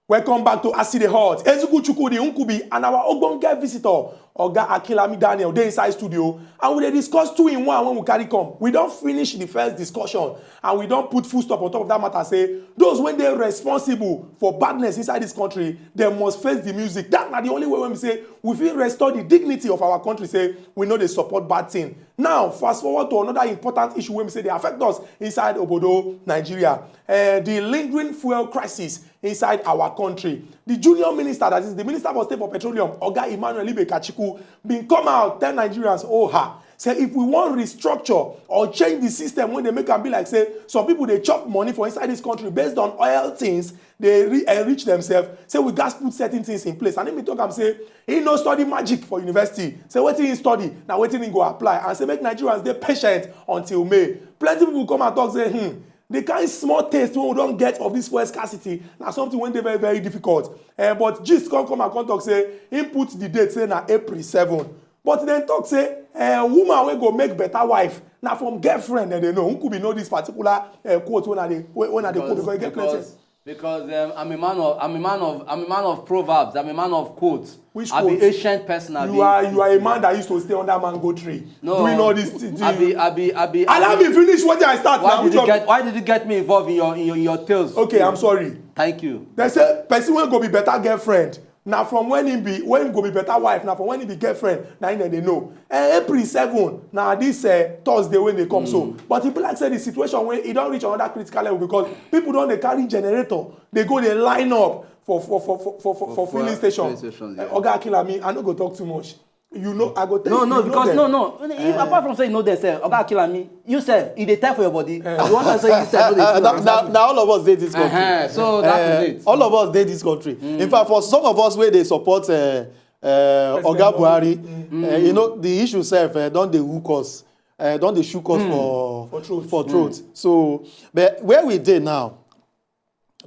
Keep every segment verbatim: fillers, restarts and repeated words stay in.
Welcome back to Aside Hot. Ezuku Chukwudi Nkubi and our ogbonge visitor, Oga Akinlami Daniel, dey inside studio, and we dey discuss two in one when we carry come. We don finish the first discussion, and we don put full stop on top of that matter. Say those wey dey responsible for badness inside this country, dem must face the music. That na the only way wey we say we fit restore the dignity of our country. Say we no dey support bad thing. Now, fast forward to another important issue wey we say dey affect us inside obodo Nigeria, uh, the lingering fuel crisis inside our country. The junior minister, that is the minister for state for petroleum, Oga Emmanuel Ibe Kachiku, bin come out tell Nigerians, oh ha, say if we wan restructure or change the system wey dey make am be like say some people dey chop money for inside this country based on oil things, dey re enrich themselves, say we gats put certain things in place. And im bin talk am say he no study magic for university, say wetin he study na wetin he go apply, and say make Nigerians dey patient until May. Plenty people come and talk say, hmm, the kind small taste wey we don get of this fuel scarcity na something wey dey very, very difficult. Eh, but gist come come and come talk say im put the date say na April seven. But dem talk say, eh, woman wey go make better wife na from girlfriend dem dey know. Nkubi know this particular, eh, quote wey I dey, wey, wey I dey quote because e get plenty. Because um, I'm a man of I'm a man of I'm a man of proverbs. I'm a man of quotes. Which I quote? Be ancient person. I You be, are, you are a man that used to stay under mango tree, No, doing all this thing. I be I be I be. Allow me finish what I start Why now. did you Which one? Get Why did you get me involved in your in your, in your tales? Okay, I'm sorry. Thank you. They say person wey go be better girlfriend na from when he be, when he go be better wife na from when he be girlfriend na him dem dey know. Eh, April seven na this, eh, Thursday wey dey come so. But e be like say the situation wey e don reach another critical level because people don dey carry generator dey go dey line up for for for for for, for, for filling fuel, station. Filling station, Eh, yeah. Oga Akinlami, I no go talk too much. You know, I go tell No, you, no, you know because them. No, no. If, apart from saying you know themselves, Oga Akinlami, you sef, e dey time for your body. You want to say you sef no dey Uh, feel now, am. now, now all of us dey this country. Uh-huh, so that is Uh, it. All of us dey this country. In fact, for some of us wey dey support uh, uh, Oga President Buhari, uh, you know the issue sef uh, don dey hook us, uh, don dey shook us for For throat. For throat. So, but where we dey now,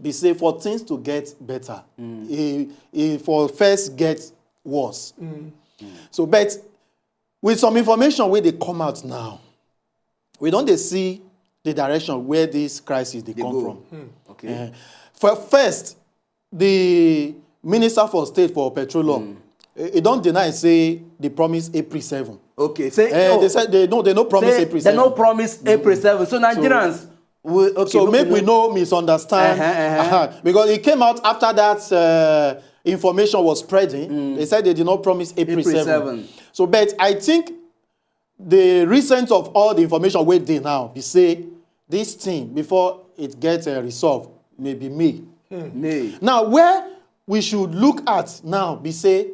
be say for things to get better, e e for first get worse. So, but with some information wey dey come out now, we don dey see the direction where this crisis dey come go. From. Okay. Eh, for first, the minister for state for petroleum, eh, e don deny say they promise April seven. Okay. Say Eh, no. They said they no they no promise Say April they seven. No promise April seven. So Nigerians, we, okay, So look, make we look. No misunderstand. Uh-huh, uh-huh. Uh-huh. Because it came out after that uh, information was spreading. They said they did not promise April, April seven. seven. So, but I think the recent of all the information wey dey now be say this thing before it get uh, resolved may be May. May. Now, where we should look at now be say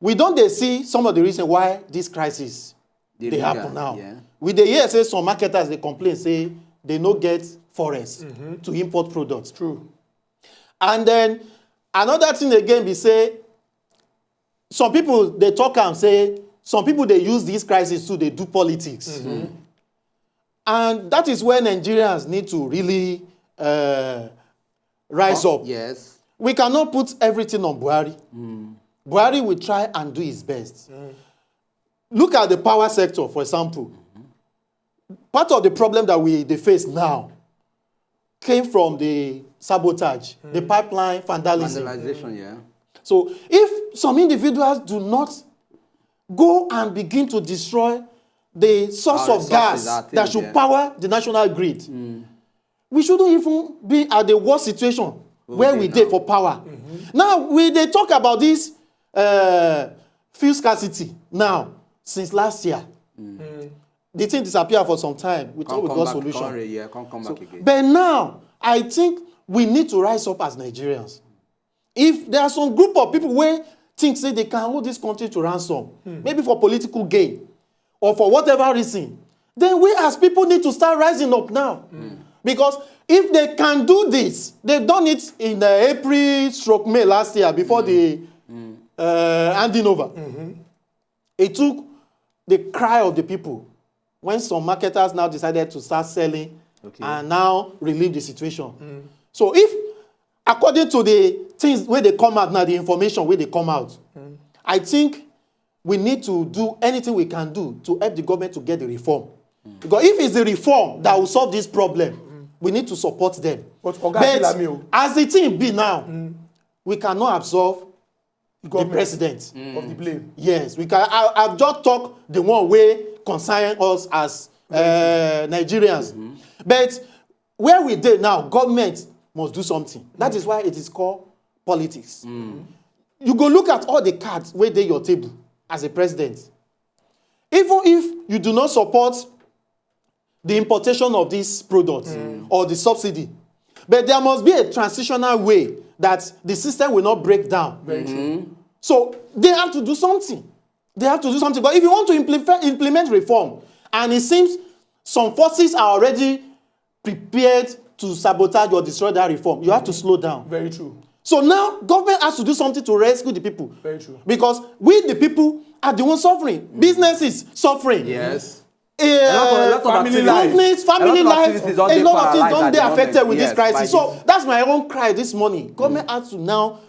we don dey see some of the reason why this crisis Dey dey bigger, happen now. Yeah. We dey hear say some marketers dey complain say they no get forex to import products. True. And then another thing again be say some people dey talk am say some people dey use this crisis to dey do politics. And that is where Nigerians need to really uh, rise up. Yes. We cannot put everything on Buhari. Buhari will try and do his best. Look at the power sector, for example. Part of the problem that we dey face now came from the sabotage, the pipeline vandalism. Vandalization, yeah. So if some individuals do not go and begin to destroy the source Our of gas resources, our that things, should yeah. Power the national grid, we shouldn't even be at the worst situation where dey we dey now. For power. Now we dey talk about this uh, fuel scarcity now since last year. The thing disappear for some time. We thought we Come got back, solution. Come re-, yeah, come, come back again. But now I think we need to rise up as Nigerians. If there are some group of people wey think say they can hold this country to ransom, maybe for political gain or for whatever reason, then we as people need to start rising up now. Because if they can do this, they've done it in uh, April stroke May last year before the uh, handing over. It took the cry of the people when some marketers now decided to start selling and now relieve the situation. So if, according to the things wey dey come out now, the information wey dey come out, I think we need to do anything we can do to help the government to get the reform. Because if it's the reform that will solve this problem, we need to support them. But Oga Akinlami o. As the thing be now, we cannot absolve the Government president. Of the blame. Yes, we can. I, I've just talked the one way concern us as uh, Nigerians. But where we dey now, government must do something. That is why it is called politics. You go look at all the cards wey dey your table as a president. Even if you do not support the importation of this product or the subsidy, but there must be a transitional way that the system will not break down. Very true. So they have to do something. They have to do something. But if you want to implement, implement reform, and it seems some forces are already prepared to sabotage or destroy that reform, you have to slow down. Very true. So now government has to do something to rescue the people. Very true. Because we, the people, are the ones suffering. Businesses suffering. Yes. Uh, A lot of, a lot of family activities. life. Governments, A family lot of lives, activities a don dey lot of things paralyzed don at dey the affected moment. With this Yes, crisis. by So this. That's my own cry this morning. Government has to now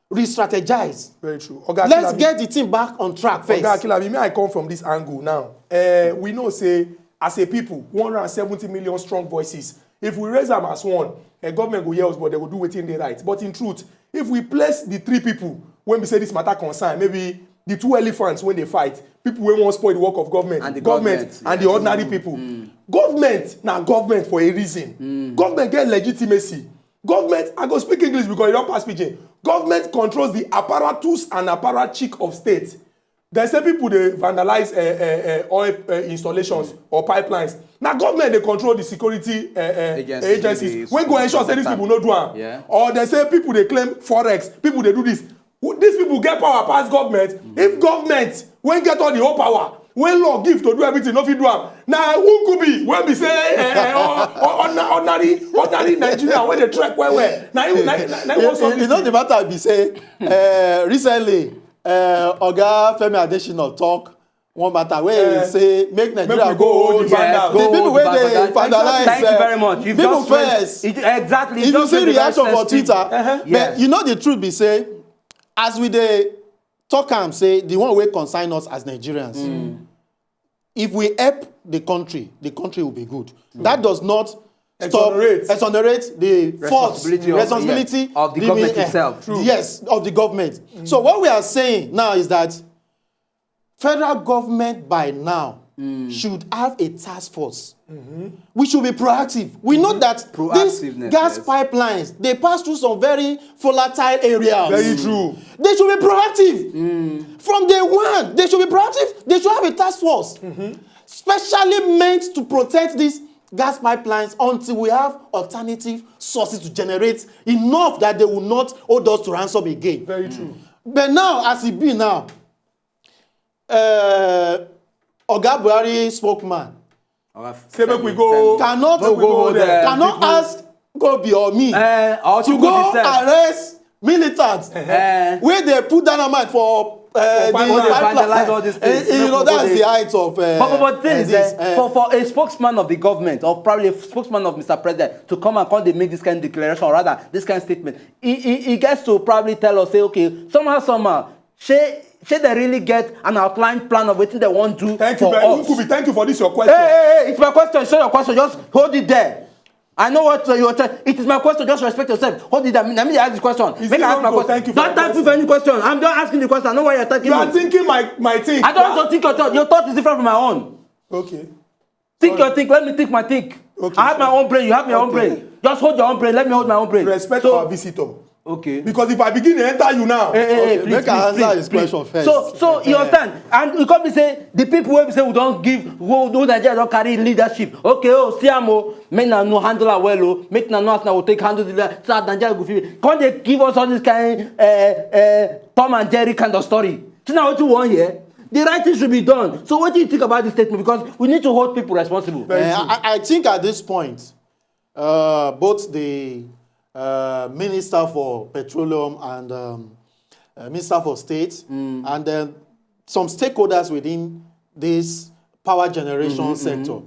re-strategize. Very true. Oga Let's Akilabi, get the thing back on track first. Oga Akilabi, me I come from this angle now. Uh, we know say as a people, one hundred seventy million strong voices. If we raise them as one, a government go hear us, but they go do wetin dey right. But in truth, if we place the three people when we say this matter concern, maybe the two elephants when they fight, people wey wan spoil the work of government, And the government, government, and the yes. Ordinary people. Government na government for a reason. Government get legitimacy. Government, I go speak English because you don pass pidgin. Government controls the apparatus and apparatchik of state. They say people dey vandalize uh, uh, uh, oil uh, installations or pipelines. Na government dey control the security uh, uh, Agencies, agencies maybe wey go ensure say these some- people no do am. Yeah. Or they say people dey claim forex, people dey do this. Who- These people get power pass government. If government wey get all the whole power, wey law give to do everything, no fit do am, na who could be wey be say eh, eh, or- or- ordinary ordinary Nigeria wey dey trek well well, na him na him- na him wan solve It this no thing. Dey matter be say uh, recently uh, Oga Femi Adesina talk one matter wey Eh, say make Nigeria we go hold the the vandals. the people wey dey Thank you vandalize Thank you uh, very much. You've people just raised- first. It, exactly. If You've you just see raised the reaction very for sensitive- Twitter, Uh-huh. Yes. but you know the truth be say as we dey talk am say the one wey concern us as Nigerians, if we help the country, the country will be good. That does not stop Exonerate. exonerate the fault Responsibility of- responsibility yeah, of the the- government eh, itself. True. Yes, of the government. So what we are saying now is that federal government by now should have a task force. We should be proactive. We know that these Proactiveness, gas yes. Pipelines they pass through some very volatile areas. Very true. They should be proactive from day one. They should be proactive. They should have a task force specially meant to protect these gas pipelines until we have alternative sources to generate enough that they will not hold us to ransom again. Very true. But now, as e be now, uh, Oga Buhari spokesman Our Say make we go. cannot Make we go there. cannot ask Gobi or me Eh, or to to go go themselves. Arrest militants Eh. Wey dey put dynamite for uh, For the pipeline. Go dey pipeline. vandalize all these things. Eh, you know, Make we that's dey- the height of uh, But, but, but thing uh, is, this, uh, uh, for, for a spokesman of the government, or probably a spokesman of Mister President, to come and come dey make this kind of declaration, or rather, this kind of statement, he, he, he gets to probably tell us, say, okay, somehow, somehow, shey, shey they really get an outline plan of wetin they wan do Thank you for very us. Nkubi, thank you for this your Hey, question. hey, hey, it's my question. It's not your question. Just hold it there. I know what you are trying. It is my question. Just respect yourself. Hold it there. Let me ask the question. Is Make it I ask wrong my to question. Thank you for Don't your thank me for question? Any question. I'm just asking the question. I know why you're thanking You me. Are thinking my my thing. I don't want to think your thought. Your thought is different from my own. Okay. Think your think. Let me think my think. Okay, I have my sorry. own brain. You have your own Okay. Brain. Just hold your own brain. Let me hold my own brain. Respect So, our visitor. Okay. Because if I begin to enter you now, Hey, hey, hey, Okay, please, make I please, answer please, his please. Question first. So, so you understand? And you come be say the people wey be say we don give, who, who Nigeria don carry leadership. Okay, oh, see am o. Make na no handle am well o. Make na no as na go take handle the leader. So that Nigeria go fit. Come dey give us all this kind, uh, uh, Tom and Jerry kind of story. So now what you want here? The right thing should be done. So what do you think about this statement? Because we need to hold people responsible. Uh, I, I think at this point, uh, both the uh, Minister for Petroleum and um, uh, Minister for State and then some stakeholders within this power generation sector,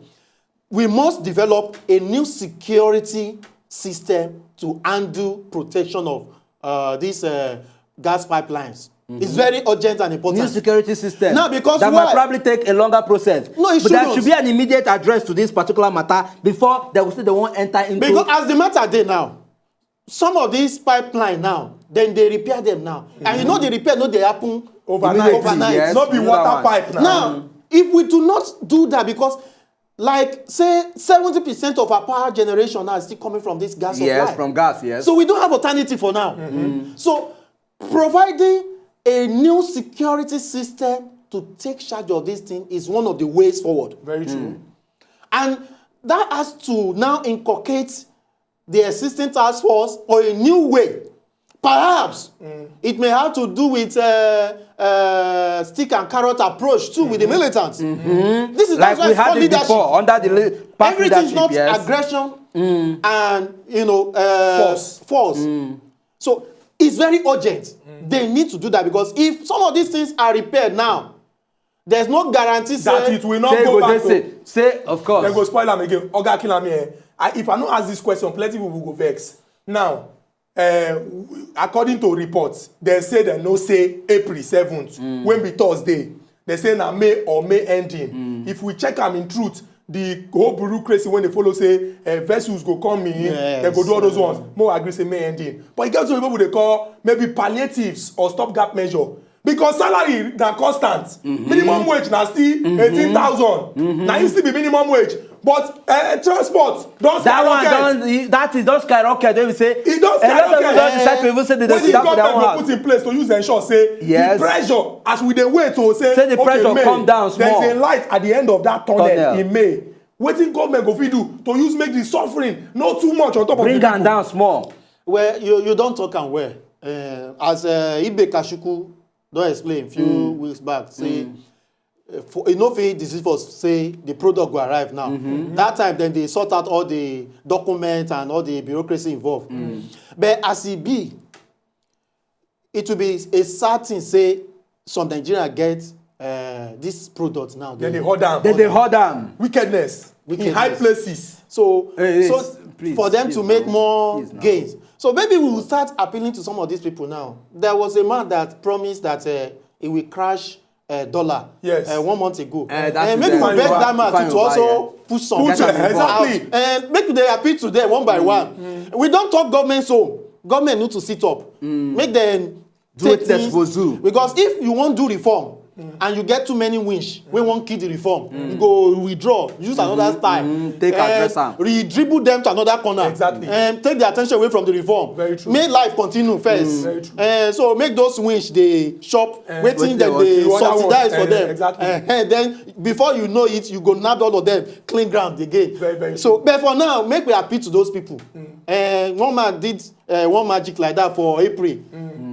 we must develop a new security system to handle protection of uh, these uh, gas pipelines. It's very urgent and important. New security system. Now, because that why? Might probably take a longer process. No, it But there shouldn't. Should be an immediate address to this particular matter before they will say they won't enter into. Because as the matter dey now, some of these pipeline now, Then they repair them now. And you know the repair no dey happen Overnight. overnight. Yes, No be you know water that one. Pipe now. Now, if we do not do that, because, like, say seventy percent of our power generation now is still coming from this gas Yes, supply. From gas, yes. So we don't have alternative for now. So providing a new security system to take charge of this thing is one of the ways forward. Very true. And that has to now inculcate the existing task force or a new way. Perhaps it may have to do with uh, uh, stick and carrot approach too with the militants. This is Like that's why we it's had called it leadership. Before under the le- past Everything is leadership, not yes. aggression and you know uh, Force. force. So it's very urgent. They need to do that, because if some of these things are repaired now, there's no guarantee That say it will not Say go go back dey to. say, say of course. Dem go spoil am again. Oga Kilami, eh, I, if I no ask this question, plenty people go vex. Now, uh, according to reports, they say they no say April seventh, when be Thursday. They say na May or May ending. If we check am in truth, the whole bureaucracy when they follow say uh, vessels go come in, Yes. They go do all those ones. More agree say May ending. But you get some people they call maybe palliatives or stopgap measure. Because salary na constant. Minimum wage na still eighteen thousand. Na you still be minimum wage. But uh, transport don That one skyrocket. Don, that is don skyrocket. Wey be say E don a lot of people don skyrocket. Decide to even say they dey Wetin sit down for their government own go house. Put in place to use ensure say Yes. The pressure as we dey wait to say Say the okay, pressure May, come down there small. Is a light at the end of that tunnel, Tunnel. In May. Wetin government go fit do to use make the suffering no too much on top of Bring the am people? Down small. Well, you you don talk am well. Uh, as uh, Ibe Kashuku don explain a few weeks back, say uh, for, e no fit deceive us say the product go arrive now. That time, then they sort out all the documents and all the bureaucracy involved. But as e be, it will be a sad thing say some Nigeria get uh, this product now. Then they hold am. Then they hold am. Wickedness. Wickedness. In high places. So, Eh, eh, so s- please, for them please to now. Make more Please now. Gains. So maybe we will start appealing to some of these people now. There was a man that promised that uh, he will crash uh, dollar Yes. Uh, one month ago. Eh, that Uh, is Maybe the we beg Fine, that man fine, to also yeah. Push some Push people it, exactly. Out. And make they appeal to them one by one. We don't talk government so government need to sit up. Make them Do take it as things- Bozu. Because if you wan do reform and you get too many winch wey wan kill the reform, you go withdraw, use another style. Mm, take address am. Re-dribble them to another corner. Exactly. Um, take the attention away from the reform. Very true. Make life continue first. Very true. Uh, so make those winch dey chop Eh, wetin wetin dem they dey want. The other subsidize ones, for eh, them. Exactly. Eh, eh, then before you know it, you go nab all of them clean ground again. Very, very So, true. But for now, make we appeal to those people. Eh, one man did uh, one magic like that for April.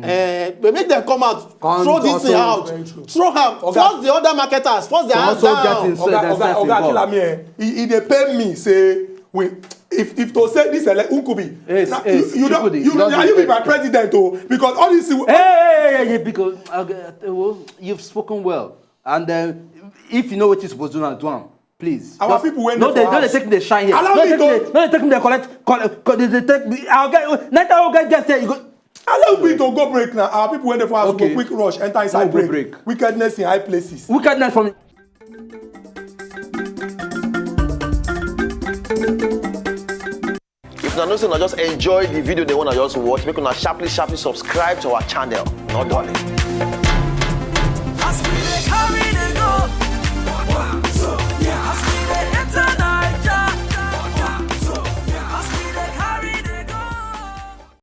Eh, but make them come out, Come throw this thing also- out, Very true. Throw am, Oga- force the other marketers, force their hands Also get down. inside Oga, the Oga, sense Oga involved. Kilami, eh, e, e dey pain me say we if if to say this ele Nkubi, Yes, na- yes, you, you don't Nkubi, you, don't na do you be it. My president o because all this thing. Hey, hey, hey, hey, because uh, uh, well, you've spoken well, and uh, if you know what you're supposed to do, do am, please. Our Just- people wey no, dey they for no, they house. take the shine here. Allow No, me take to- the, no, they take the collect. Collect, collect they take. I'll get. Next time I'll get guest here. You go. Allow me to go break now. Our people wey dey for house Okay. Go quick rush enter inside Go break. Break. Wickedness in high places. Wickedness from. If una know say una just enjoy the video dem wey una just watch, make una sharply sharply subscribe to our channel. No dulling.